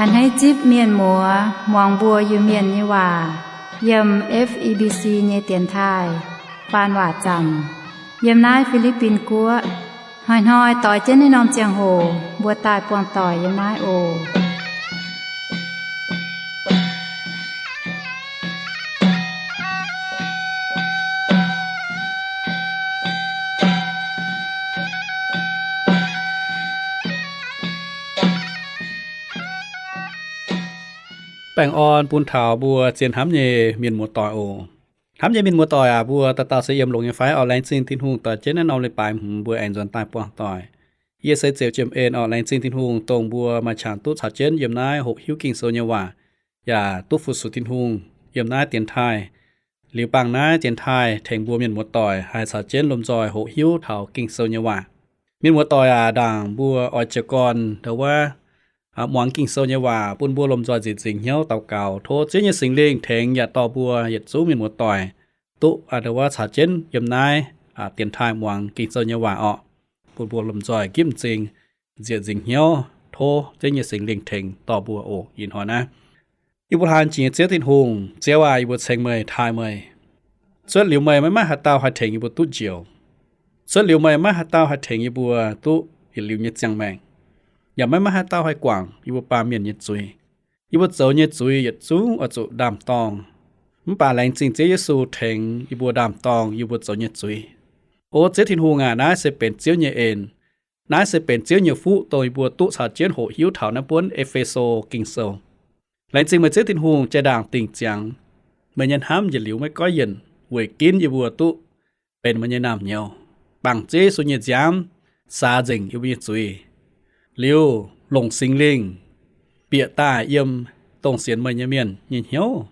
Hneiv zipv mienh muoz muangx mbuo Iu-Mienh nyei waac yiem F E B C nyei dienx taaih faan waac zanc yiem naaiv Fi^li^bin Guoqv. Hnoi-hnoi doix jienv naaiv norm ziangh hoc mbuo daaih buangh doic yiem naaiv oc. Baengh orn bun taux mbuo zien hnamv nyei mienh muoz-doic oc. Hnamv nyei mienh muoz-doic aac, mbuo dauh dauh se yiem longx nyei fai? Oix laengz zingh Tin-Hungh doix jienv naaiv norm leiz-baaix hmz mbuo aengx nzuonx daaih buangh doic. Yie se Ziouc Jiem En oc. Laengz zingh Tin-Hungh dongh mbuo maaih qangx duqv caux jienv yiem naaiv hoqc hiuv Ging-Sou nyei waac, yaac duqv fu-sux Tin-Hungh yiem naaiv dienx taaih. Liuz bangc naaiv dienx taaih tengx mbuo mienh muoz-doic haih caux jienv lomh nzoih hoqc hiuv taux Ging-Sou nyei waac. Mienh muoz-doic aac, ndaangc mbuo oix jiez gorn ndau wuov muangx Ging-Sou nyei waac, bun mbuo lomh nzoih nzieqc nzingc hnyouv daux gaux, tov Ziouv nyei Singx Lingh tengx yaac dorh mbuo yietc zungv mienh muoz-doic duqv ndau wuov caux jienv yiem naaiv dienx taaih muangx Ging-Sou nyei waac orqc. Bun mbuo lomh nzoih nqipv m'zing, nzieqc nzingc hnyouv, tov Ziouv nyei Singx Lingh tengx dorh mbuo oc. Ih hnoi naaiv, yie mbuo hlaang jiex nyei Ziouv Tin-Hungh, Ziouv aac, yie mbuo ceng meih, taaih meih. Cuotv liuz meih, maiv maaih haaix dauh haih tengx yie mbuo duqv njoux. Cuotv liuz meih, maiv maaih haaix dauh haih tengx yie mbuo duqv yietc liuz nyei ziangh maengc, yaac maiv maaih haaix dauh haih guangc yie mbuo baamh mienh nyei zuiz. Yie mbuo zoux nyei zuiz yietc zungv oix zuqc ndaam-dorngh. Mv baac laengz zingh Ziouv Yesu tengx yie mbuo ndaam-dorngh yie mbuo zoux nyei zuiz. O Ziouv Tin-Hungh aac, naaiv se benx Ziouv nyei en. Naaiv se benx Ziouv nyei fuqv, dongh yie mbuo duqv caux jienv hoqc hiuv taux naaiv buonv E^fe^so Ging-Sou. Laengz zingh meih Ziouv Tin-Hungh jaa-ndaangc dingc ziangx. Meih nyei hnamv yietc liuz maiv goiv yienc weic ginv yie mbuo duqv benx meih nyei naamh nyouz, bangc Ziouv Yesu nyei nziaamv saax nzengc yie mbuo nyei zuiz, liuz longc Singx Lingh bieqc daaih yiem dongh sienx meih nyei mienh nyei hnyouv,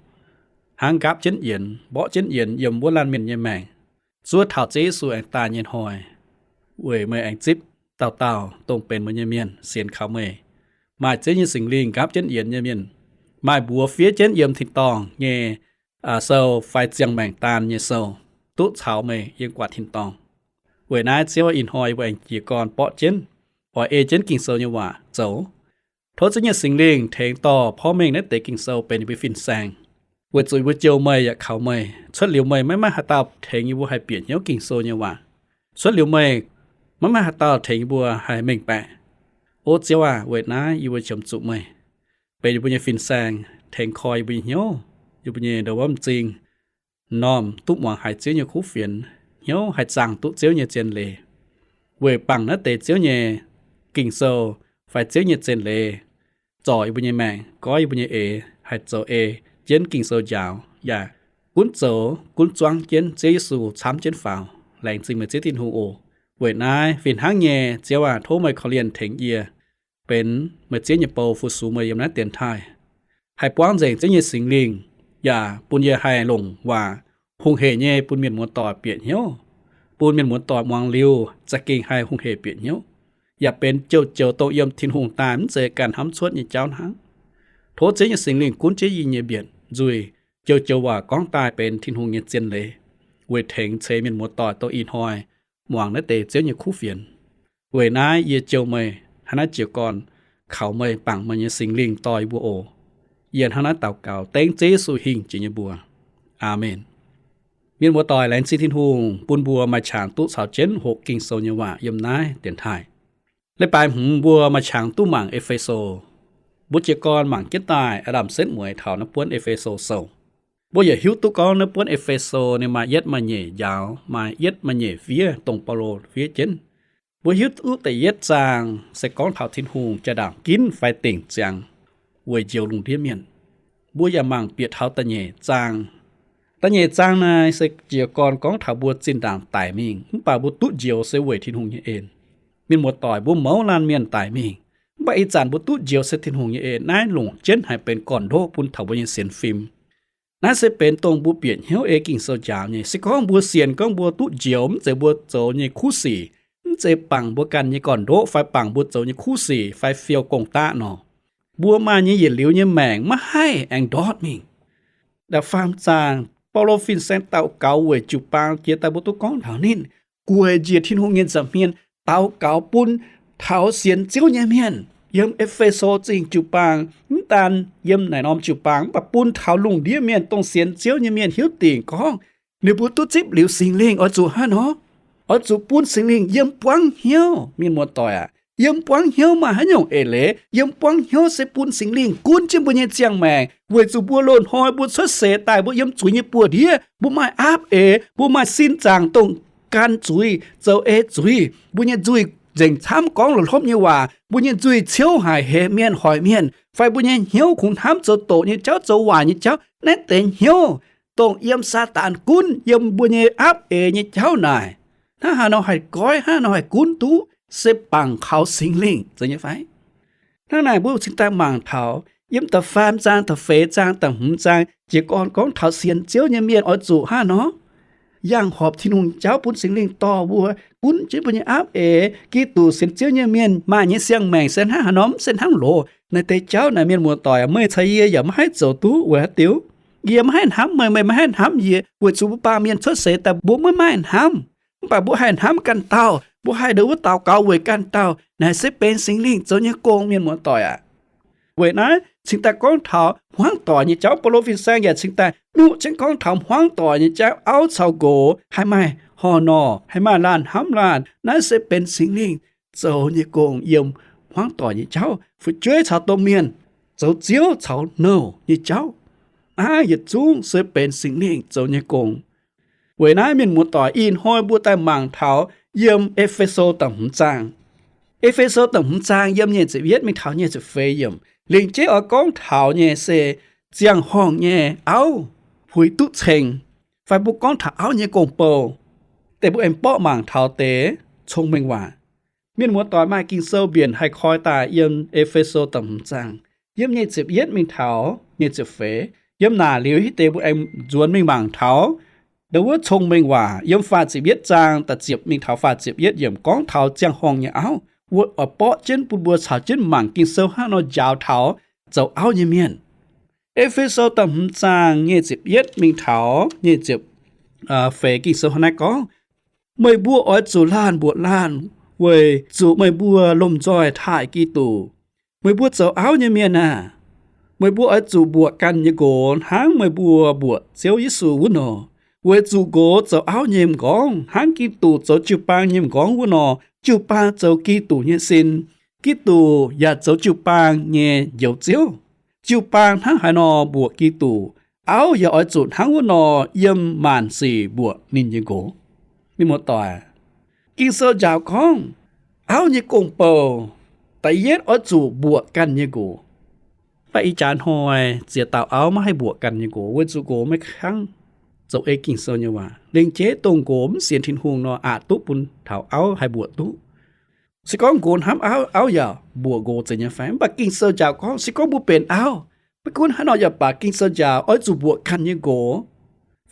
hnangv nqaapv jienv yienx, mborqv jienv yienx yiem wuov laanh mienh nyei maengc, zuov taux Ziouv Yesu aengx daaih nyei hnoi, weic meih aengx zipv dauh dauh dongh benx meih nyei mienh sienx kaux meih, maaih Ziouv nyei Singx Lingh nqaapv jienv yienx nyei mienh, maaih mbuox fiev jienv yiem tin-dorngh nyei sou fai ziangh maengc daan nyei sou, duqv caux meih yiem gu'nguaaic tin-dorngh. Weic naaiv Ziouv, ih hnoi yie mbuo aengx jiez gorn borqv jienv, oix ei jienv Ging-Sou nyei waac zoux. Tov Ziouv nyei Singx Lingh tengx dorh porv mengh naaiv deix Ging-Sou benx yie mbuo fin-saeng, weic zuqc yie mbuo jouh meih yaac kaux meih. Cuotv liuz meih, maiv maaih haaix dauh tengx yie mbuo haih bieqc hnyouv Ging-Sou nyei waac. Cuotv liuz meih, maiv maaih haaix dauh tengx yie mbuo haih mengh baeqc. O Ziouv aac, weic naaiv yie mbuo qiemx zuqc meih benx yie mbuo nyei fin-saeng, tengx koi yie mbuo nyei hnyouv, yie mbuo nyei ndau wuov m'zing, m'normh duqv muangx haiz Ziouv nyei kuv fienx, hnyouv haih zaangh duqv Ziouv nyei zien leiz, weic bangc naaiv deix Ziouv nyei Ging-Sou fai Ziouv nyei zien leiz zorc yie mbuo nyei maengc, goiv yie mbuo nyei eix haih zoux ei jienv Ging-Sou njaaux, yaac gunv zoux gunv zuangv jienv Ziouv Yesu camv jienv faaux. Laengz zingh meih Ziouv Tin-Hungh oc. Weic naaiv fih hnangv nyei, Ziouv aac, tov meih korv-lienh tengx yie benx meih Ziouv nyei bou fu-sux meih yiem naaiv dienx taaih, haih buangv nzengc Ziouv nyei Singx Lingh, yaac bun yie haih longc waac hungh hec nyei bun mienh muoz-doic bieqc hnyouv, bun mienh muoz-doic muangx liuz za'gengh haih hungh hec bieqc hnyouv, yaac benx joux-joux dongh yiem Tin-Hungh daaih, mv zeiz ganh hnamv cuotv nyei jauv hnangv. Tov Ziouv nyei Singx Lingh gunv jienv yie nyei mbienc nzuih, joux-joux waac gorngv daaih benx Tin-Hungh nyei zien leiz, weic tengx ceix mienh muoz-doic dongh ih hnoi muangx naaiv deix Ziouv nyei kuv fienx. Weic naaiv yie jouh meih hnangv naaiv jiez gorn kaux meih, bangc meih nyei Singx Lingh dorh yie mbuo oc. Yie hnangv naaiv daux gaux dengv Ziouv Yesu hingh jiex nyei mbuox. Aamen. Mienh muoz-doic, laengz zingh Tin-Hungh bun mbuo maaih qangx duqv caux jienv hoqc Ging-Sou nyei waac yiem naaiv dienx taaih. Leiz-baaix hmz mbuo maaih qangx duqv mangc E^fe^so. Mbuo jiez gorn mangc jienv daaih aav lamh setv mueiz taux naaiv buonv E^fe^so Sou. Mbuo yaac hiuv duqv gorngv naaiv buonv E^fe^so ninh maaih yietv maaih nyeic njaaux, maaih yietv maaih nyeic fiev dongh Baulo fiev jienv. Mbuo hiuv duqv da'yietv zaang se gorngv taux Tin-Hungh jaa-ndaangc ginv fai dingc ziangx weic njoux lungh ndiev mienh. Mbuo yaac mangc bieqc taux da'nyeic zaang. Da'nyeic zaang naaiv se jiez gorn gorngv taux mbuo zinh ndaangc daic mingh, mv baac mbuo duqv njoux se weic Tin-Hungh nyei en. Mienh muoz-doic, mbuo mouz laanh mienh daic mingh, mv baac ih zanc mbuo duqv njoux se Tin-Hungh nyei en. Naaiv longc jienv haiz benx gorn-ndoqv bun taux mbuo nyei sienx fim. Naaiv se benx dongh mbuo bieqc hnyouv ei Ging-Sou njaaux nyei. Se gorngv mbuo sienx gorngv mbuo duqv njoux, mv zeiz mbuo zoux nyei kuv sic, mv zeiz bangc mbuo ganh nyei gorn-ndoqv fai bangc mbuo zoux nyei kuv sic fai fiou gong-daqv nor, mbuo maaih nyei yietc liuz nyei maengc maiv haih aengx ndortv mingh. Da'faam zaang, Baulo fin-saeng daux gaux weic jiu-baang jiex daaih mbuo duqv gorngv taux ninh gueic njiec Tin-Hungh nyei nza'hmien daux gaux bun taux sienx Ziouv nyei mienh. yiem E^fe^so Zingh jiu-baang, mv daan yiem naaic norm jiu-baang, mv baac bun taux lungh ndiev mienh dongh sienx Ziouv nyei mienh hiuv dingc gorngv, ninh mbuo duqv zipv liuz Singx Lingh oix zuqc hnangv nor, oix zuqc bun Singx Lingh yiem buangv hnyouv. Mienh muoz-doic aac, yiem buangv hnyouv maaih haaix nyungc eix leiz? Yiem buangv hnyouv se bun Singx Lingh gunv jienv mbuo nyei ziangh maengc, weic zuqc mbuo loz-hnoi mbuo cuotv seix daaih, mbuo yiem zuiz nyei buoz-ndiev, mbuo maaih aapv eix, mbuo maaih sin zaangc dongh gan zuiz, zoux ei zuiz, mbuo nyei nzuih nzengc camv gorngv la'hlopv nyei waac, mbuo nyei nzuih ciouv haic, hemx mienh hoic mienh, fai mbuo nyei hnyouv kungx hnamv zoux doqc nyei jauv, zoux waaic nyei jauv. Naaiv deix hnyouv dongh yiem Saadaan gunv, yiem mbuo nyei aapv eix nyei jauv naaic, hnangv haaix nor haih goiv, hnangv haaix nor haih gunv duqv, se bangc kaux Singx Lingh zoux nyei fai? Hnangv naaic mbuo cingx daaih mangc taux yiem da'faam zaang, da'feix zaang, da'hmz zaang jiez gorn gorngv taux sienx Ziouv nyei mienh oix zuqc hnangv nor, yangh horpc Tin-Hungh jauv, bun Singx Lingh dorh mbuo, gunv jienv mbuo nyei aapv eix. Giduc sienx Ziouv nyei mienh maaih nyei siang-maengc se hnangv haaix nor? Mv se hnangv loz. Naaiv deix jauv naaic, mienh muoz-doic, meih caux yie yaac maiv haih zoux duqv. Weic haaix diuc? Yie maiv haih hnamv meih, meih maiv haih hnamv yie, weic zuqc mbuo baamh mienh cuotv seix daaih mbuo maiv maaih hnamv. Mv baac mbuo haih hnamv ganh dauh, mbuo haih ndongc wuov daux gaux weic ganh dauh. Naaiv se benx Singx Lingh zoux nyei gong, mienh muoz-doic aac. Weic naaiv cingx daaih gorngv taux hmuangv doic nyei jauv. Baulo fin-saeng yaac cingx daaih nuqv jienv gorngv taux hmuangv doic nyei jauv, auv caux nqox haih maaih horh norh, haih maaih laanh hnamv laanh. Naaiv se benx Singx Lingh zoux nyei gong yiem hmuangv doic nyei jauv, fu'jueiv caux domh mienh, zoux ziouv caux nouh nyei jauv. Naaiv yietc zungv se benx Singx Lingh zoux nyei gong. Weic naaiv, mienh muoz-doic, ih hnoi mbuo daaih mangc taux yiem E^fe^so da'hmz zaang. E^fe^so da'hmz zaang yiem nyic ziepc yietv mingh taux nyic ziepc feix yiemc, lingc jeiv oix gorngv taux nyei se ziangh horngh nyei auv puix duqv ceng, fai mbuo gorngv taux auv nyei gong-bou, deix mbuo aengx borqv mangc taux deix cong-mengh waac. Mienh muoz-doic, maaih Ging-Sou mbienc haih koi daaih yiem E^fe^so da'hmz zaang, yiem nyic ziepc yietv mingh taux nyic ziepc feix. Yiem naaic liuz hiuv deix mbuo aengx nzuonx mingh mangc taux ndau wuov cong-mengh waac yiem faah ziepc yietv zaang da'ziepc mingh taux faah ziepc yietv yiemc gorngv taux ziangh horngh nyei auv, wuov oix borqv jienv bun mbuo caux jienv mangc Ging-Sou hnangv nor njaaux taux zoux auv nyei mienh. E^fe^so da'hmz zaang nyic ziepc yietv mingh taux nyic ziepc feix Ging-Sou hnangv naaiv gorngv, meih mbuo oix zuqc laanh mbuoqc laanh, weic zuqc meih mbuo lomh nzoih taaih Giduc. Meih mbuo zoux auv nyei mienh aah! Meih mbuo oix zuqc mbuoqc ganh nyei nqox hnangv meih mbuo mbuoqc Ziouv Yesu wuov nor. Weic zuqc nqox zoux auv nyei m'nqorngv, hnangv Giduc zoux jiu-baang nyei m'nqorngv wuov nor. Jiu-baang zoux Giduc nyei sin. Giduc yaac zoux jiu-baang nyei Njoux Ziouv. Jiu-baang hnangv haaix nor mbuoqc Giduc, auv yaac oix zuqc hnangv wuov nor yiem maanc sic mbuoqc ninh nyei nqox. Mienh muoz-doic, Ging-Sou njaaux gorngv auv nyei gong-bou da'yietv oix zuqc mbuoqc ganh nyei nqox. Mv baac ih jaax hnoi ziex dauh auv maiv haih mbuoqc ganh nyei nqox, weic zuqc nqox maiv kangv zoux ei Ging-Sou nyei waac. Lingc jeiv dongh nqox mv sienx Tin-Hungh nor, aqc duqv bun taux auv haih mbuoqc duqv. Se gorngv nqox hnamv auv, auv yaac mbuoqc nqox zeiz nyei fai? Mv baac Ging-Sou njaaux gorngv se gorngv mbuo benx auv, maiv gunv haaix nor yaac baac, Ging-Sou njaaux oix zuqc mbuoqc ganh nyei nqox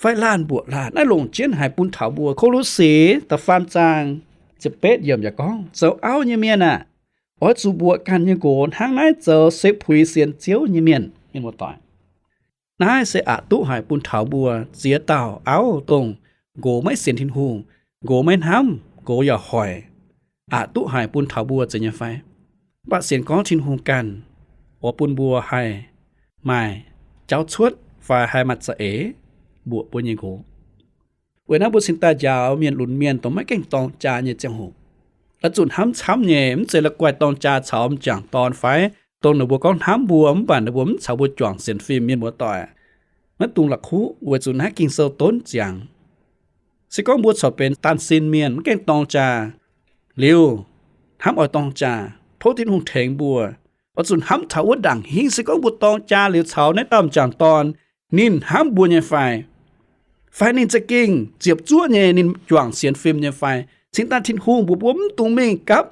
fai laanh mbuoqc laanh. Naaiv longc jienv haic bun taux mbuo. Ko^lo^se da'faam zaang ziepc betv yiemc yaac gorngv, zoux auv nyei mienh aah! Oix zuqc mbuoqc ganh nyei nqox hnangv naaiv zoux se puix sienx Ziouv nyei mienh. Mienh muoz-doic, naaiv se aqc duqv haic bun taux mbuo ziex dauh auv, dongh nqox maiv sienx Tin-Hungh, nqox maiv hnamv, nqox yaac hoic. Aqc duqv haic bun taux mbuo zeiz nyei fai? Mv baac sienx gorngv Tin-Hungh ganh oix bun mbuo haih maaih jauv cuotv fai haih maaih za'eix mbuoqc mbuo nyei nqox. Weic naaiv mbuo cingx daaih njaaux mienh lunx mienh dongh maiv gaengh dorng jaa nyei ziangh hoc, oix zuqc hnamv camv nyei, mv zeiz la'guaih dorng jaa caux m'jangc dorn fai dongh ninh mbuo gorngv hnamv mbuo mv baac ninh mbuo mv caux mbuo juangc sienx fim. Mienh muoz-doic, maiv dungx la'kuqv, weic zuqc naaiv Ging-Sou donv ziangx. Se gorngv mbuo corc benx daanh sin mienh maiv gaengh dorng jaa liuz, hnamv oix dorng jaa, tov Tin-Hungh tengx mbuo. Oix zuqc hnamv taux wuov ndaangc hingv, se gorngv mbuo dorng jaa liuz caux naaiv dauh m'jangc dorn, ninh hnamv mbuo nyei fai? Fai ninh za'gengh ziepc zuoqv nyei, ninh juangc sienx fim nyei fai? Cingx daaih Tin-Hungh mbuox mbuo mv dungx mingh gapv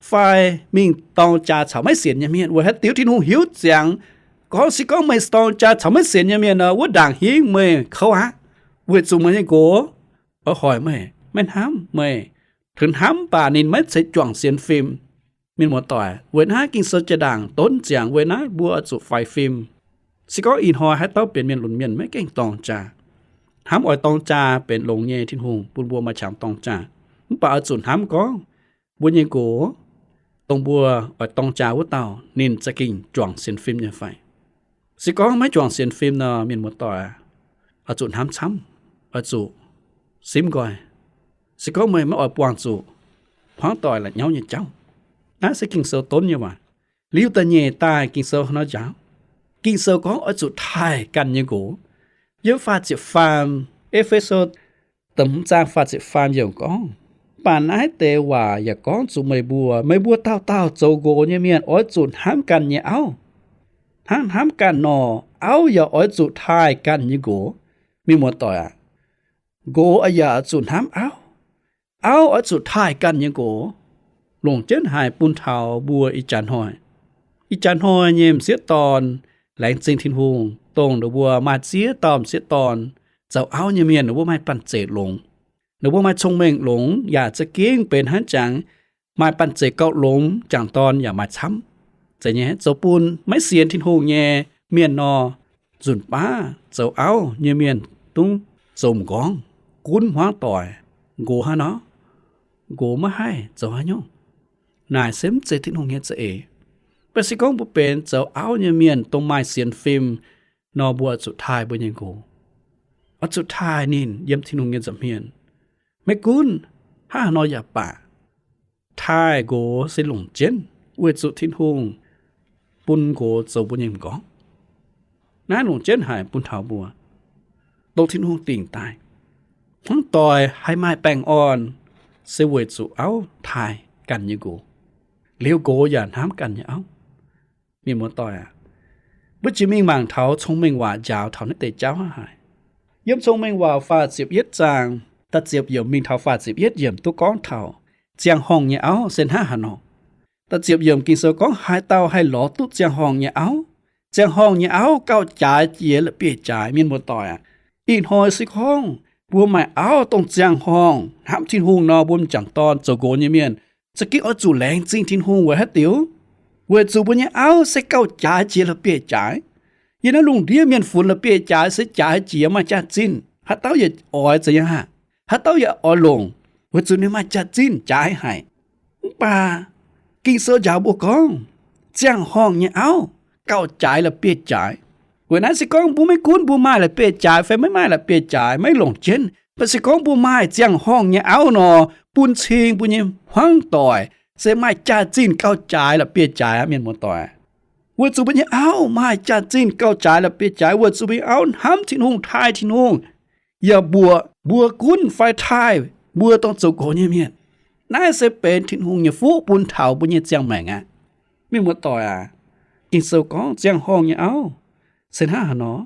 fai mingh dorng jaa caux maiv sienx nyei mienh. Weic haaix diuc? Tin-Hungh hiuv ziangx gorngv se gorngv meih dorng jaa caux maiv sienx nyei mienh nor, wuov ndaangc hingv meih kouv aqv, weic zuqc meih nyei nqox oix hoic meih, maiv hnamv meih. Tengx hnamv mv baac ninh maiv zeiz juangc sienx fim. Mienh muoz-doic, weic naaiv Ging-Sou jaa-ndaangc donv ziangx. Weic naaiv mbuo oix zuqc faix fim. Se gorngv ih hnoi haaix dauh benx mienh lunx mienh maiv gaengh dorng jaa, hnamv oix dorng jaa benx longx nyei, Tin-Hungh bun mbuo maaih qangx dorng jaa. Mv baac oix zuqc hnamv gorngv mbuo nyei nqox dongh mbuo oix dorng jaa wuov dauh ninh za'gengh juangc sienx fim nyei fai? Se gorngv maiv juangc sienx fim nor, mienh muoz-doic, oix zuqc hnamv camv, oix zuqc simv nqoi. Se gorngv meih maiv oix buangh zuqc hmuangv doic la'nyauv nyei jauv, naaiv se Ging-Sou donv nyei waac. Liuz da'nyeic daaih Ging-Sou nor njaaux, Ging-Sou gorngv oix zuqc taaih ganh nyei nqox. Yiem faah ziepc faam, E^fe^so da'hmz zaang faah ziepc faam yiemc gorngv, Mv baac naaiv deix waac yaac gorngv zuqc meih mbuo, meih mbuo dauh dauh zoux nqox nyei mienh oix zuqc hnamv ganh nyei auv. Hnangv hnamv ganh nor, auv yaac oix zuqc taaih ganh nyei nqox. Mienh muoz-doic aac, nqox yaac oix zuqc hnamv auv. Auv oix zuqc taaih ganh nyei nqox. Longc jienv haic bun taux mbuo ih jaax hnoi. Ih jaax hnoi nyei m'sieqv dorn laengz zingh Tin-Hungh, dongh ninh mbuo maaih ziex dauh m'sieqv dorn zoux auv nyei mienh, ninh mbuo maaih banh zeic longx. Ninh mbuo maaih cong-mengh longx, yaac za'gengh benx hnangv jangx maaih banh zeic gauh longx, jangc dorn yaac maaih camv. Zeiz nyei, zoux bun maiv sienx Tin-Hungh nyei mienh nor, nzunc baav zoux auv nyei mienh dungv zoux m'nqorngv, gunv hmuangv doic, nqox hnangv nor, nqox maiv haih zoux haaix nyungc. Naaic se mv zeiz Tin-Hungh nyei za'eix. Mv baac se gorngv mbuo benx zoux auv nyei mienh dongh maaih sienx fim nor, mbuo oix zuqc taaih mbuo nyei nqox. Oix zuqc taaih ninh yiem Tin-Hungh nyei nza'hmien. Maiv gunv hnangv haaix nor yaac baac, taaih nqox se longc jienv weic zuqc Tin-Hungh bun nqox zoux mbuo nyei m'nqorngv. Naaiv longc jienv haic bun taux mbuo, dongh Tin-Hungh dingc daaih. Hmuangv doic haih maaih baengh orn se weic zuqc auv taaih ganh nyei nqox, liuz nqox yaac hnamv ganh nyei auv. Mienh muoz-doic aac, mbuo jiex mingh mangc taux Cong-Mengh Waac njaaux taux naaiv deix jauv hnangv haaix. Yiem Cong-Mengh Waac faah ziepc yietv zaang, da'ziepc yiemc mingh taux faah ziepc yietv yiemc duqv gorngv taux ziangh horngh nyei auv se hnangv haaix nor. Da'ziepc yiemc Ging-Sou gorngv, haaix dauh haih lorz duqv ziangh horngh nyei auv? Ziangh horngh nyei auv gauh jaaix jiex la'bieiv-jaaix. Mienh muoz-doic aac, ih hnoi se gorngv mbuo maaih auv dongh ziangh horngh hnamv Tin-Hungh nor, mbuo m'jangc dorn zoux nqox nyei mienh za'gengh oix zuqc laengz zingh Tin-Hungh weic haaix diuc? Weic zuqc mbuo nyei auv se gauh jaaix jiex la'bieiv-jaaix. Yiem naaiv lungh ndiev mienh funx la'bieiv-jaaix se jaaix jiex maaih jaax-zinh, haaix dauh yaac oix za'gengh haaix, haaix dauh yaac oix longc, weic zuqc ninh maaih jaax-zinh jaaix haic. Mv baac Ging-Sou njaaux mbuo gorngv, ziangh horngh nyei auv gauh jaaix la'bieiv-jaaix. Weic naaiv se gorngv mbuo maiv gunv mbuo maaih la'bieiv-jaaix fai maiv maaih la'bieiv-jaaix, maiv longc jienv, mv baac se gorngv mbuo maaih ziangh horngh nyei auv nor, bun cing mbuo nyei hmuangv doic se maaih jaax-zinh gauh jaaix la'bieiv-jaaix aqv, mienh muoz-doic. Weic zuqc mbuo nyei auv maaih jaax-zinh gauh jaaix la'bieiv-jaaix, weic zuqc mbuo nyei auv hnamv Tin-Hungh, taaih Tin-Hungh, yaac mbuoqc mbuo gunv fai taaih mbuo dongh zoux nqox nyei mienh. Naaiv se benx Tin-Hungh nyei fuqv bun taux mbuo nyei ziangh maengc aqv. Mienh muoz-doic aac, Ging-Sou gorngv ziangh horngh nyei auv se hnangv haaix nor?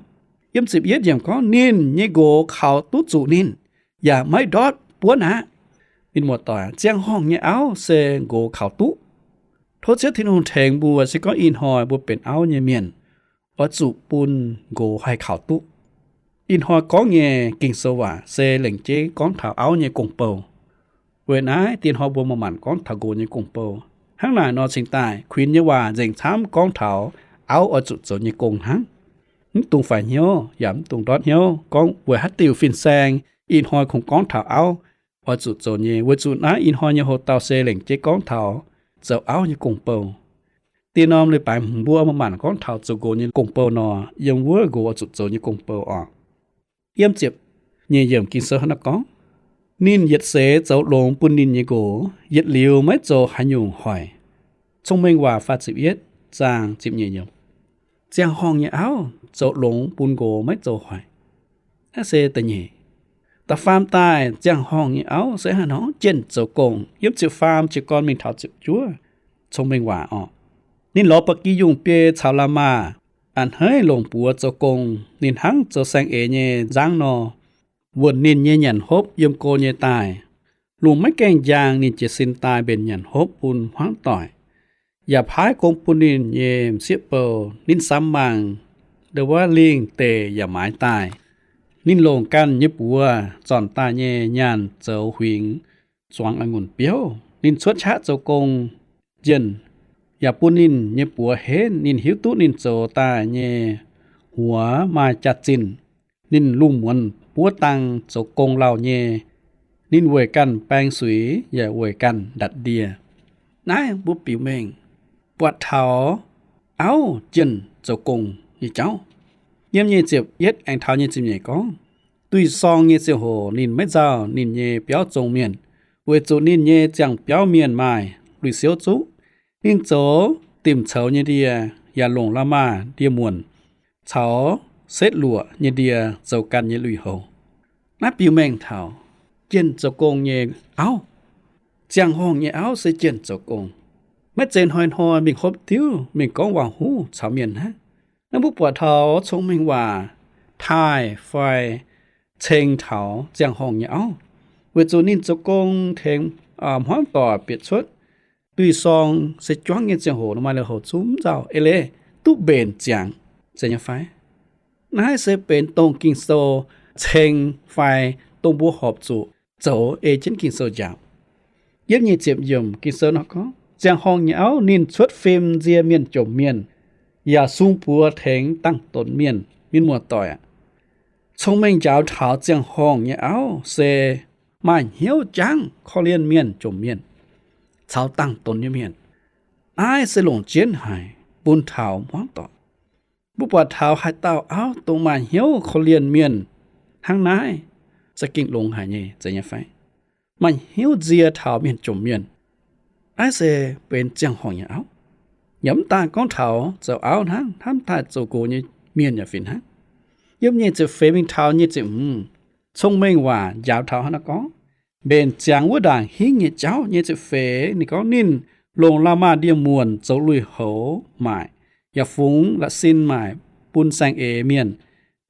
Yiem ziepc yietv yiemc gorngv, ninh nyei nqox kaux duqv zuqc ninh, yaac maiv ndortv buonv aqv. Mienh muoz-doic, ziangh horngh nyei auv se nqox kaux duqv. Tov Ziouv Tin-Hungh tengx mbuo, se gorngv ih hnoi mbuo benx auv nyei mienh, oix zuqc bun nqox haih kaux duqv. Ih hnoi gorngv nyei Ging-Sou waac se lengc jeiv gorngv taux auv nyei gong-bou. Weic naaiv diex hnoi mbuo maaih maanc gorngv taux nqox nyei gong-bou. Hnangv naaic nor cingx daaih kuinx nyei waac nzengc camv gorngv taux auv oix zuqc zoux nyei gong hnangv. Mv dungx faix hnyouv yaac mv dungx ndortv hnyouv gorngv weic haaix diuc fin-saeng ih hnoi kungx gorngv taux auv oix zuqc zoux nyei, weic zuqc naaiv ih hnoi nyei hoc-dauh se lengc jeiv gorngv taux zoux auv nyei gong-bou. Diex norm leiz-baaix mbuo maaih maanc gorngv taux zoux nqox nyei gong-bou nor, yiem wuov nqox oix zuqc zoux nyei gong-bou oc. Yiem ziepc nyeic yiemc Ging-Sou hnangv naaiv gorngv, ninh yietc seix zoux longx bun ninh nyei nqox, yietc liuz maiv zoux haaix nyungc hoic. Cong-Mengh Waac faah ziepc yietv zaang ziepc nyeic yiemc. Ziangh horngh nyei auv zoux longx bun nqox maiv zoux hoic. Naaiv se da'nyeic. Da'faam daaih ziangh horngh nyei auv se haaix nor? Jienh zoux gong. Yiem ziepc faam jiez gorn mingh taux ziepc juov, Cong-Mengh Waac orqc. Ninh lorz ba'gi yungh biei caux la'maah, a'hneiv longc buoz zoux gong. Ninh hnangv zoux saeng-eix nyei nzangv nor, wuonc ninh nyei nyanc hopv yiem go nyei daaih. Lungh maiv gaengh njang, ninh jiez sin daaih mbenc nyanc hopv bun hmuangv doic, yaac paaiv gong bun ninh nyei m'sieqv bou. Ninh samx mangc, ndo wuov lingh deic yaac maaiz daaih. Ninh longc ganh nyei buoz zornc daaih nyei nyaanh zoux huingx zuangx a'ngunc biouv. Ninh cuotv qaqv zoux gong njienh, yaac bun ninh nyei buoz henv. Ninh hiuv duqv ninh zoux daaih nyei huox maaih jaax-zinh. Ninh lungh muonz buov dang zoux gong lauh nyei. Ninh weic ganh baeng suix yaac weic ganh ndatc ndie. Naaiv mbuo biux mengh buatc taux auv jienh zoux gong nyei jauv. Yiem nyic ziepc yietv aengx taux nyic ziepc nyeic gorngv, duih sorng nyei ziangh hoc ninh maiv nzauh ninh nyei biauv zong mienh, weic zuqc ninh nyei ziangh biauv mienh maaih lui-siouv zuqv. Ninh zoux dimc coux nyei ndie, yaac longc la'maah ndie-muonc caux setv luoqc nyei ndie zoux ganh nyei lui-houx. Naaiv biux mengh taux jienh zoux gong nyei auv. Ziangh horngh nyei auv se jienh zoux gong, maiv zeiz hnoi-hnoi mingh hopv diuv mingh gorngv waac-huv caux mienh hnangv. Naaiv mbuo buatc taux cong-mengh waac taaih fai ceng taux ziangh horngh nyei auv, weic zuqc ninh zoux gong tengx hmuangv doic bieqc cuotv duih sorng se juangv nyei ziangh hoc, maaih lui-houx zuqv mv nzauh eix leiz duqv mbenc ziangx, zeiz nyei fai? Naaiv se benx dongh Ging-Sou ceng fai dongh mbuo horpc zuqc zoux ei jienv Ging-Sou njaaux. Yiem nyic ziepc yiemc Ging-Sou nor gorngv, ziangh horngh nyei auv ninh cuotv fim nzie mienh jomc mienh, yaac sung buoz tengx dangh donx mienh. Mienh muoz-doic aac, cong-mengh njaaux taux ziangh horngh nyei auv se maaih hnyouv jangv korv-lienh mienh jomc mienh caux dangh donx nyei mienh. Naaiv se longc jienv haic bun taux hmuangv doic. Mbuo buatc taux haaix dauh auv dongh maaih hnyouv korv-lienh mienh hnangv naaiv, za'gengh longx haic nyei, zeiz nyei fai? Maaih hnyouv nzie taux mienh jomc mienh. Naaiv se benx ziangh horngh nyei auv. Yaac mv daan gorngv taux zoux auv hnangv, hnamv daaih zoux nqox nyei mienh yaac fih hnangv. Yiem nyic ziepc feix mingh taux nyic ziepc hmz, cong-mengh waac njaaux taux hnangv naaiv gorngv, mbenc ziangx wuov ndaangc hingv nyei jauv. Nyic ziepc feix ninh gorngv, ninh longc la'maah ndie-muonc zoux lui-houx maaic, yaac fungx la'sin maaic bun saeng-eix mienh.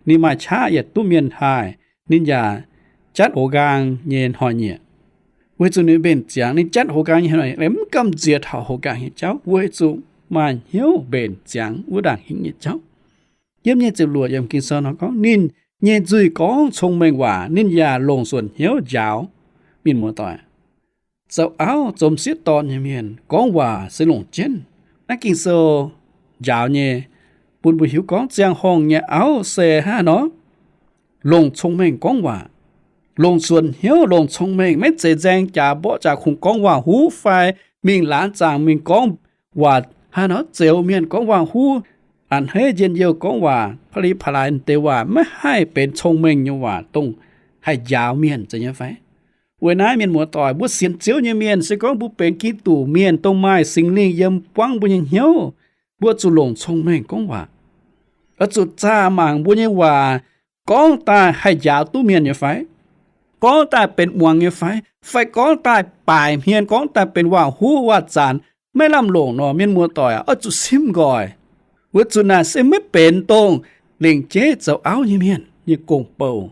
Ninh maaih qaqv yietc duqv mienh taaih. Ninh yaac jatv hoz nqaang nyei hnoi-nyieqc. Weic zuqc ninh mbenc ziangx, ninh jatv hoz nqaang nyei hnoi-nyieqc, mv gamh nziex taux hoz nqaang nyei jauv, weic zuqc maaih hnyouv mbenc ziangx wuov ndaangc hingv nyei jauv. Yiem nyic ziepc luoqc yiem Ging-Sou nor gorngv, ninh nyei nzuih gorngv cong-mengh waac, ninh yaac longc suonc hnyouv njaaux. Mienh muoz-doic, zoux auv zoux m'sieqv dorn nyei mienh gorngv waac se longc jienv. Naaiv Ging-Sou njaaux nyei bun mbuo hiuv gorngv ziangh horngh nyei auv se hnangv nor, longc cong-mengh gorngv waac, longc suonc hnyouv, longc cong-mengh, maiv zeiz nzaeng jaax mborqv jaax kungx gorngv waac-huv fai mingh laangz zaangc mingh gorngv waac hnangv nor, zeux mienh gorngv waac-huv, a'hneiv njien-youh gorngv waac, pa'li pa'laaix deix waac, maiv haih benx cong-mengh nyei waac dongh haih njaaux mienh, zeiz nyei fai? Weic naaiv mienh muoz-doic, mbuo sienx Ziouv nyei mienh, se gorngv mbuo benx Giduc mienh dongh maaih Singx Lingh yiem buangv mbuo nyei hnyouv, mbuo zuqc longc cong-mengh gorngv waac. Oix zuqc zaah mangc mbuo nyei waac gorngv daaih haih njaaux duqv mienh nyei fai? Gorngv daaih benx muangx nyei fai? Fai gorngv daaih baaic hmien, gorngv daaih benx waac-huv waac-zanc, maiv lamh longc nor, mienh muoz-doic aac, oix zuqc simv nqoi. Weic zuqc naaic se maiv benx dongh lengc jeiv zoux auv nyei mienh nyei gong-bou.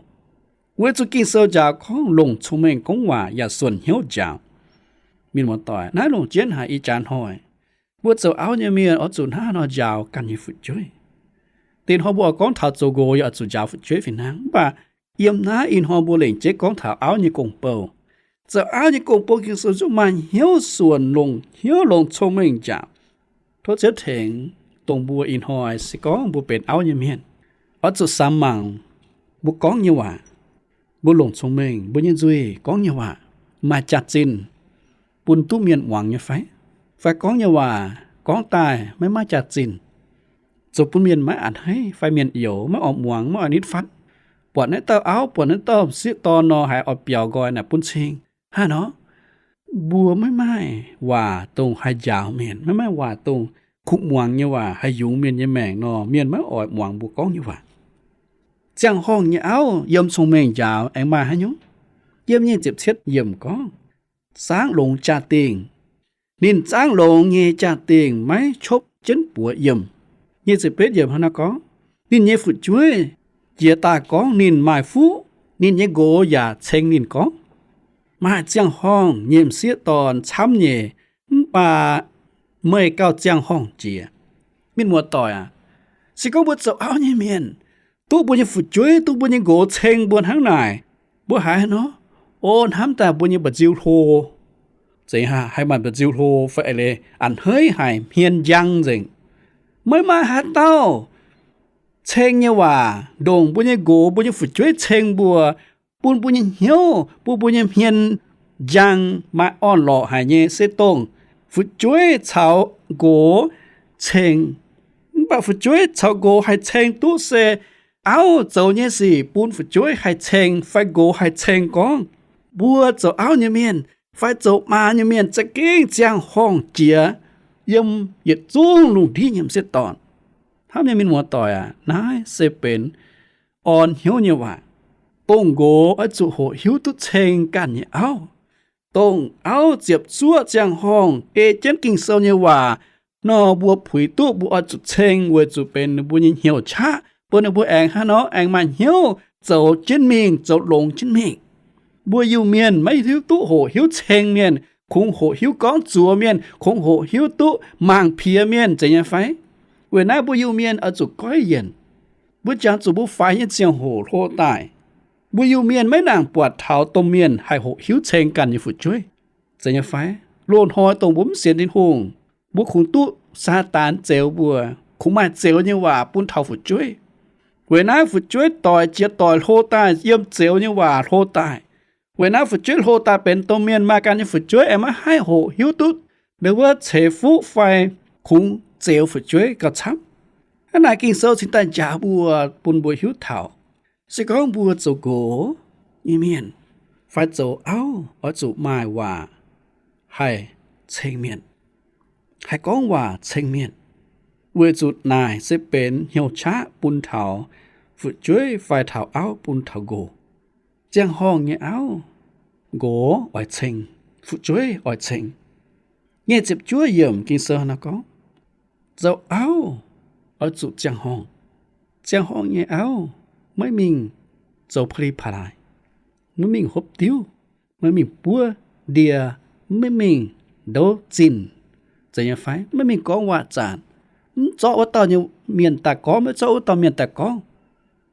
Weic zuqc Ging-Sou njaaux gorngv longc cong-mengh gorngv waac yaac suonc hnyouv njaaux. Mienh muoz-doic, naaiv longc jienv haic ih jaax hnoi. Mbuo zoux auv nyei mienh oix zuqc hnangv haaix nor njaaux ganh nyei fu'jueiv? Dinh hnoi mbuo oix gorngv taux zoux nqox yaac oix zuqc njaaux fu'jueiv fih hnangv. Mv baac yiem naaiv ih hnoi mbuo lengc jeiv gorngv taux auv nyei gong-bou. Zoux auv nyei gong-bou Ging-Sou zuqc maaih hnyouv suonc, longc hnyouv longc cong-mengh njaaux. Tov Ziouv tengx dongh mbuo ih hnoi se gorngv mbuo benx auv nyei mienh, oix zuqc samx mangc mbuo gorngv nyei waac, mbuo longc cong-mengh, mbuo nyei nzuih gorngv nyei waac maaih jaax-zinh bun duqv mienh muangx nyei fai? Fai gorngv nyei waac gorngv daaih maiv maaih jaax-zinh, zoux bun mienh maiv a'hneiv fai mienh youx maiv oix muangx, maiv oix nitv fatv? Buatc naaiv dauh auv, buatc naaiv dauh m'sieqv dorn nor, haiz oix biaux nqoi naaic bun cing hnangv nor. Mbuo maiv maaih waac dongh haih njaaux mienh, maiv maaih waac dongh kuh muangx nyei waac haih yungz mienh nyei maengc nor, mienh maiv oix muangx mbuo gorngv nyei waac. Ziangh horngh nyei auv yiem cong-mengh njaaux aengx maaih haaix nyungc? Yiem nyic ziepc cietv yiemc gorngv, zaangv longx jaa-dingh. Ninh zaangv longx nyei jaa-dingh maiv copv jienv buoz yiemh. Nyic ziepc betv yiemc hnangv naaiv gorngv, ninh nyei fu'jueiv jiex daaih gorngv ninh maaih fuqv. Ninh nyei nqox yaac ceng ninh gorngv, maaih ziangh horngh nyei m'sieqv dorn camv nyei, mv baac meih gauh ziangh horngh jiex. Mienh muoz-doic aac, se gorngv mbuo zoux auv nyei mienh, duqv mbuo nyei fu'jueiv, duqv mbuo nyei nqox ceng mbuo hnangv naaic, mbuo haiz nor, o, hnamv daaih mbuo nyei mba'nziu hlo. Zeiz haaix, haiz maaih mba'nziu hlo fai eix leiz a'hneiv haic, hmien njang nzengc. Maiv maaih haaix dauh ceng nyei waac, ndongc mbuo nyei nqox, mbuo nyei fu'jueiv ceng mbuo, bun mbuo nyei hnyouv, bun mbuo nyei hmien njang, maaih orn-lorqc haic nyei, se dongh fu'jueiv caux nqox ceng. Mv baac fu'jueiv caux nqox haih ceng duqv se auv zoux nyei sic bun fu'jueiv haih ceng fai nqox haih ceng gorngv, mbuo zoux auv nyei mienh fai zoux maa nyei mienh za'gengh ziangh horngh jiex yiem yietc zungv lungh ndiev nyei m'sieqv dorn. Hnamv nyei mienh muoz-doic aac, naaiv se benx orn hnyouv nyei waac. Dongh nqox oix zuqc hoqc hiuv duqv ceng ganh nyei auv. Dongh auv ziepc zuoqv ziangh horngh ei jienv Ging-Sou nyei waac nor, mbuo puix duqv mbuo oix zuqc ceng weic zuqc benx ninh mbuo nyei hnyouv qaqv, bun ninh mbuo aengx hnangv nor aengx maaih hnyouv zoux jienv mingh, zoux longx jienv mingh. Mbuo Iu-Mienh maiv hiuv duqv hoqc hiuv ceng mienh, kungx hoqc hiuv gorngv zuoz mienh, kungx hoqc hiuv duqv mangc piex mienh, zeiz nyei fai? Weic naaiv mbuo Iu-Mienh oix zuqc goiv yienc. Mbuo jangx zuqc mbuo faix nyei ziangh hoc hlo daaih, mbuo Iu-Mienh maiv nangc buatc taux domh mienh haih hoqc hiuv ceng ganh nyei fu'jueiv, zeiz nyei fai? Loz-hnoi dongh mbuo mv sienx Tin-Hungh, mbuo kungx duqv Saadaan zeux mbuo, kungx maaih zeux nyei waac bun taux fu'jueiv. Weic naaiv fu'jueiv doic jiex doic hlo daaih yiem zeux nyei waac hlo daaih. Weic naaiv fu'jueiv hlo daaih benx domh mienh maaih ganh nyei fu'jueiv aengx maiv haih hoqc hiuv duqv ndau wuov ceix fuqv fai kungx zeux fu'jueiv gauh camv. Hnangv naaic Ging-Sou cingx daaih njaaux mbuo, bun mbuo hiuv taux, se gorngv mbuo zoux nqox nyei mienh fai zoux auv oix zuqc maaih waac haih ceng mienh, haih gorngv waac ceng mienh, weic zuqc naaic se benx hnyouv qaqv bun taux fu'jueiv fai taux auv bun taux nqox. Ziangh horngh nyei auv, nqox oix ceng, fu'jueiv oix ceng. Nyic ziepc juov yiemc Ging-Sou nor gorngv, zoux auv oix zuqc ziangh horngh. Ziangh horngh nyei auv maiv mingh zoux pa'li pa'laaix, maiv mingh hopv diuv, maiv mingh buov ndie, maiv mingh ndouv zinh, zeiz nyei fai? Maiv mingh gorngv waac-zaanc, mv zorqv wuov dauh nyei mienh daaih gorngv, maiv zorqv wuov dauh mienh daaih gorngv,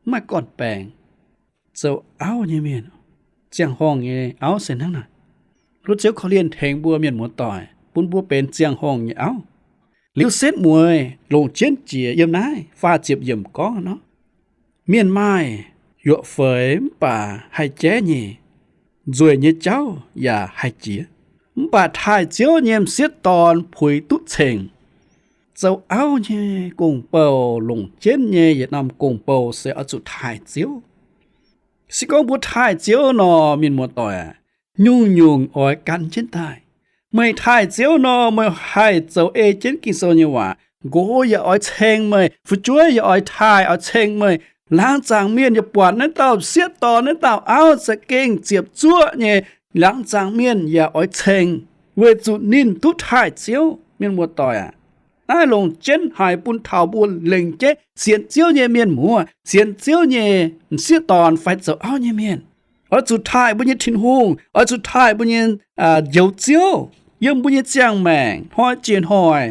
mv maaih gorn-baengx. Zoux auv nyei mienh, ziangh horngh nyei auv se hnangv naaic. Lungh Ziouv korv-lienh tengx mbuo mienh muoz-doic, bun mbuo benx ziangh horngh nyei auv. Liuz setv mueiz longc jienv jiex yiem naaiv faah ziepc yiemc gorngv nor, mienh maaih yuoqc feix mv baac haih jaiv nyei, nzueic nyei jauv yaac haih jiex. Mv baac taaih Ziouv nyei m'sieqv dorn puix duqv ceng. Zoux auv nyei gong-bou, longc jienv nyei yietc norm gong-bou se oix zuqc taaih Ziouv. Se gorngv mbuo taaih Ziouv nor, mienh muoz-doic aac, nyungc-nyungc oix gan jienv daaih. Meih taaih Ziouv nor, meih haih zoux ei jienv Ging-Sou nyei waac. Nqox yaac oix ceng meih, fu'jueiv yaac oix taaih oix ceng meih. Laangz zaangc mienh yaac buatc naaiv dauh m'sieqv dorn, naaiv dauh auv za'gengh ziepc zuoqv nyei. Laangz zaangc mienh yaac oix ceng, weic zuqc ninh duqv taaih Ziouv. Mienh muoz-doic aac, naaiv longc jienv haiz bun taux mbuo lengc jeiv sienx Ziouv nyei mienh muoz, sienx Ziouv nyei m'sieqv dorn fai zoux auv nyei mienh, oix zuqc taaih mbuo nyei Tin-Hungh, oix zuqc taaih mbuo nyei, aa, Njoux Ziouv yiem mbuo nyei ziangh maengc hnoi jiex hnoi,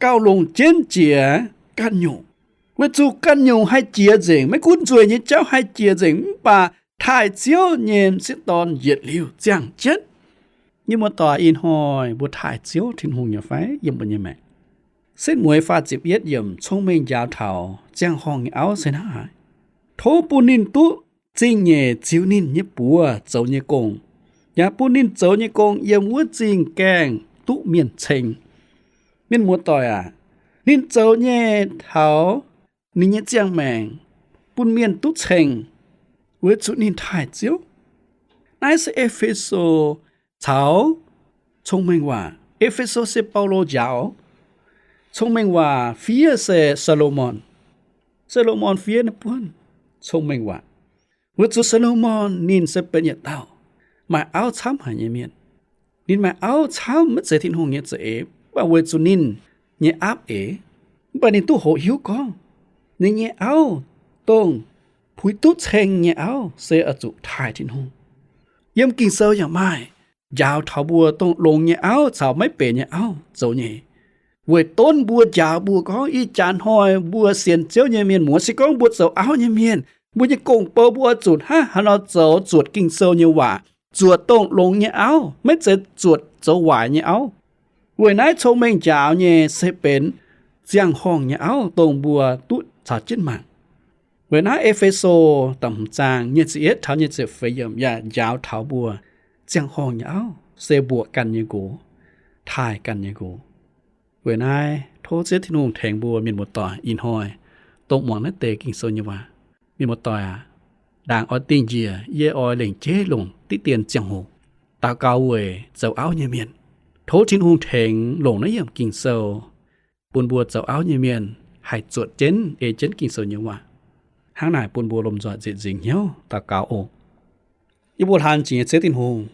gauh longc jienv jiex ganh nyungc. Weic zuqc ganh nyungc haih jiex nzengc, maiv gunv nzueic nyei jauv haih jiex nzengc, mv baac taaih Ziouv nyei m'sieqv dorn yietc liuz ziangh jienv. Mienh muoz-doic, ih hnoi mbuo taaih Ziouv Tin-Hungh nyei fai yiem mbuo nyei maengc? Setv mueiz faah ziepc yietv yiemc, cong-mengh njaaux taux ziangh horngh nyei auv se hnangv haaix? Tov bun ninh duqv zingh nyeic ziux ninh nyei buoz zoux nyei gong, yaac bun ninh zoux nyei gong yiem wuov zingh gaengh duqv mienh ceng. Mienh muoz-doic aac, ninh zoux nyei taux ninh nyei ziangh maengc bun mienh duqv ceng, weic zuqc ninh taaih Ziouv. Naaiv se E^fe^so caux cong-mengh waac. E^fe^so se Baulo njaaux. Cong-mengh waac fiev se Saa^lo^morn. Saa^lo^morn fiev naaiv buonv cong-mengh waac. Weic zuqc Saa^lo^morn ninh se benx yietc dauh maaih auv camv haic nyei mienh. Ninh maaih auv camv, maiv zeiz Tin-Hungh nyei za'eix, mv baac weic zuqc ninh nyei aapv eix, mv baac ninh duqv hoqc hiuv gorngv ninh nyei auv, dongh puix duqv ceng nyei auv, se oix zuqc taaih Tin-Hungh. Yiem Ging-Sou yaac maaih njaaux taux mbuo dongh longx nyei auv caux maiv benx nyei auv zoux nyei. Weic donv mbuo njaaux mbuo gorngv ih jaax hnoi mbuo sienx Ziouv nyei mienh muoz, se gorngv mbuo zoux auv nyei mienh, mbuo nyei gong-bou mbuo oix zuqc hnangv haaix nor zoux zuotc Ging-Sou nyei waac, zuotc dongh longx nyei auv, maiv zeiz zuotc zoux waaic nyei auv. Weic naaiv cong-mengh njaaux nyei se benx ziangh horngh nyei auv, dongh mbuo duqv caux jienv mangc. Weic naaiv E^fe^so da'hmz zaang nyic ziepc yietv taux nyic ziepc feix yiemc yaac njaaux taux mbuo ziangh horngh nyei auv se mbuoqc ganh nyei nqox. taaih ganh nyei nqox. Weic naaiv tov Ziouv Tin-Hungh tengx mbuo mienh muoz-doic ih hnoi dongh muangx naaiv deix Ging-Sou nyei waac. Mienh muoz-doic aac, ndaangc oix dingh njiec yie oix lengc jeiv longc diqv dien ziangh hoc daux gaux weic zoux auv nyei mienh. Tov Tin-Hungh tengx longc naaiv yiemc Ging-Sou bun mbuo zoux auv nyei mienh haih zuotc jienv ei jienv Ging-Sou nyei waac. Hnangv naaic bun mbuo lomh nzoih nzieqc nzingc hnyouv daux gaux oc. Yie mbuo hlan jiex nyei Ziouv Tin-Hungh,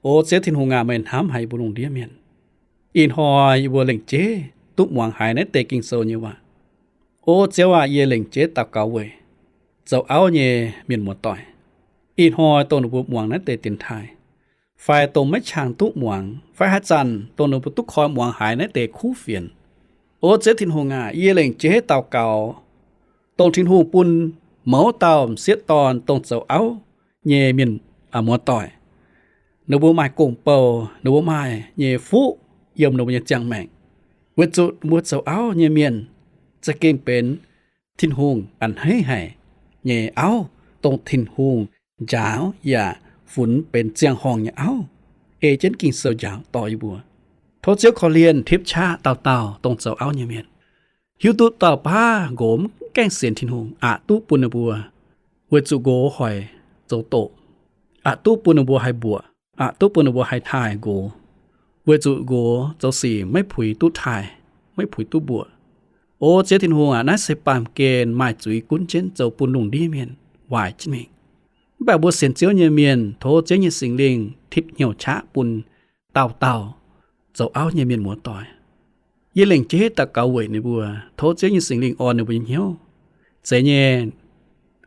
o Ziouv Tin-Hungh aac, meih hnamv haic yie mbuo lungh ndiev mienh. Ih hnoi yie mbuo lengc jeiv duqv muangx haiz naaiv deix Ging-Sou nyei waac. O Ziouv aac, yie lengc jeiv daux gaux weic zoux auv nyei mienh muoz-doic. Ih hnoi dongh ninh mbuo muangx naaiv deix dienx taaih, fai dongh maiv qangx duqv muangx, fai haaix zanc dongh ninh mbuo duqv koi muangx haiz naaiv deix kuv fienx. O Ziouv Tin-Hungh aac, yie lengc jeiv daux gaux, dongh Tin-Hungh bun mouz dauh m'sieqv dorn dongh zoux auv nyei mienh muoz-doic, ninh mbuo maaih gong-bou, ninh mbuo maaih nyei fuqv yiem ninh mbuo nyei ziangh maengc, weic zuqc mbuo zoux auv nyei mienh za'gengh benx Tin-Hungh a'hneiv haic nyei auv, dongh Tin-Hungh njaaux yaac funx benx ziangh horngh nyei auv, ei jienv Ging-Sou njaaux dorh yie mbuo. Tov Ziouv korv-lienh tipv qaqv dauh dauh dongh zoux auv nyei mienh, hiuv duqv dauh baav nqox mv gaengh sienx Tin-Hungh, aqc duqv bun ninh mbuo weic zuqc nqox hoic zoux doqc, aqc duqv bun ninh mbuo haih mbuoqc, aqc duqv bun ninh mbuo haih taaih nqox, weic zuqc nqox zoux sic maiv puix duqv taaih, maiv puix duqv mbuoqc. O Ziouv Tin-Hungh aac, naaiv se baamh gen maaih zuiz gunv jienv zoux bun lungh ndiev mienh waaic jienv mingh. Mv baac mbuo sienx Ziouv nyei mienh, tov Ziouv nyei Singx Lingh tipv hnyouv qaqv bun dauh dauh zoux auv nyei mienh muoz-doic. Yie lengc jeiv daux gaux weic ninh mbuo, tov Ziouv nyei Singx Lingh orn ninh mbuo nyei hnyouv, zeiz nyei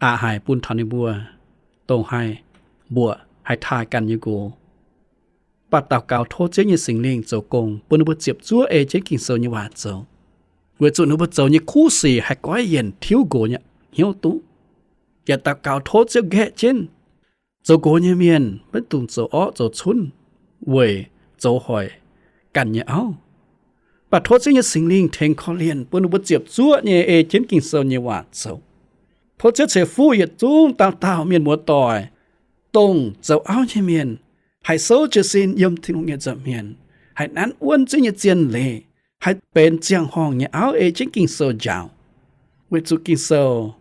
aqc haic bun taux ninh mbuo dongh haih mbuoqc haih taaih ganh nyei nqox. Mv baac daux gaux tov Ziouv nyei Singx Lingh zoux gong bun ninh mbuo ziepc zuoqv ei jienv Ging-Sou nyei waac zoux, weic zuqc ninh mbuo zoux nyei kuv sic haih goiv yienc tiuv nqox nyei hnyouv duqv. Yaac daux gaux tov Ziouv nqaeqv jienv zoux nqox nyei mienh maiv dungx zoux orqv zoux cunv weic zoux hoic ganh nyei auv. Mv baac tov Ziouv nyei Singx Lingh tengx korv-lienh bun ninh mbuo ziepc zuoqv nyei ei jienv Ging-Sou nyei waac zoux. Tov Ziouv ceix fuqv yietc zungv dauh dauh mienh muoz-doic, dongh zoux auv nyei mienh, haih souv jiez sin yiem Tin-Hungh nyei nza'hmien, haih nanv wuonv Ziouv nyei zien leiz, haih benx ziangh horngh nyei auv ei jienv Ging-Sou njaaux, weic zuqc Ging-Sou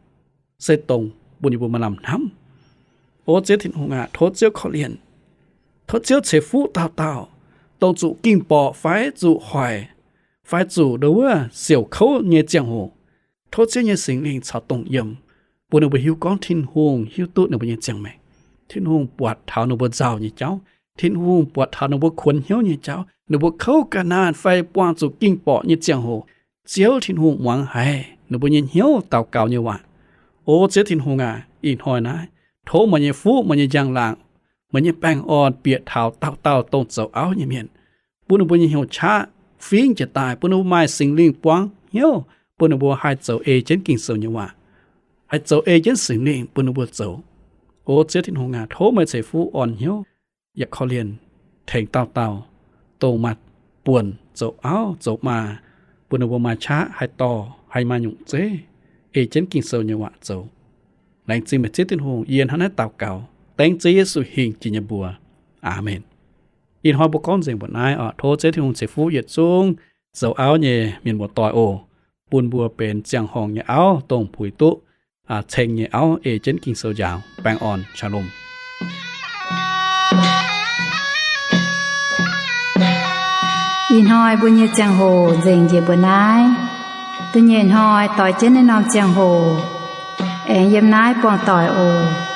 se dongh bun yie mbuo maaih lamh hnamv. O Ziouv Tin-Hungh aac, tov Ziouv korv-lienh. Tov Ziouv ceix fuqv dauh dauh, dongh zuqc ging-borqc fai zuqc hoic, fai zuqc ndo wuov siouc kouv nyei ziangh hoc. Tov Ziouv nyei Singx Lingh caux dongh yiem, bun ninh mbuo hiuv gorngv Tin-Hungh hiuv duqv ninh mbuo nyei ziangh maengc. Tin-Hungh buatc taux ninh mbuo nzauh nyei jauv. Tin-Hungh buatc taux ninh mbuo kuonx hnyouv nyei jauv. Ninh mbuo kouv ga'naanh fai buangh zuqc ging-borqc nyei ziangh hoc, Ziouv Tin-Hungh muangx haiz ninh mbuo nyei hnyouv daux gaux nyei waac. O Ziouv Tin-Hungh aac, ih hnoi naaiv, tov meih nyei fuqv, meih nyei njang-laangc, meih nyei baengh orn bieqc taux dauh dauh dongh zoux auv nyei mienh, bun ninh mbuo nyei hnyouv qaqv fingv jiez daaih, bun ninh mbuo maaih Singx Lingh buangv hnyouv, bun ninh mbuo haih zoux ei jienv Ging-Sou nyei waac, haih zoux ei jienv Singx Lingh bun ninh mbuo zoux. O Ziouv Tin-Hungh aac, tov meih ceix fuqv orn hnyouv yaac korv-lienh tengx dauh dauh, dongh maaih buonc zoux auv zoux maa, bun ninh mbuo maaih qaqv haih dorh, haih maaih nyungc zeiv, ei jienv Ging-Sou nyei waac zoux. Laengz zingh meih Ziouv Tin-Hungh. Yie hnangv naaiv daux gaux dengv Ziouv Yesu hingh jiex nyei mbuox. Aamen. Ih hnoi mbuo gorngv nzengc mbuoqc naaiv oc. Tov Ziouv Tin-Hungh ceix fuqv yietc zungv zoux auv nyei mienh muoz-doic oc, bun mbuo benx ziangh horngh nyei auv, dongh puix duqv ceng nyei auv, ei jienv Ging-Sou njaaux. Baengh orn, Shalom. Ih hnoi mbuo nyei ziangh hoc nzengc njiec mbuo naaiv. Da'nyeic hnoi doix jienv naaiv norm ziangh hoc aengx yiem naaiv buangh doic oc.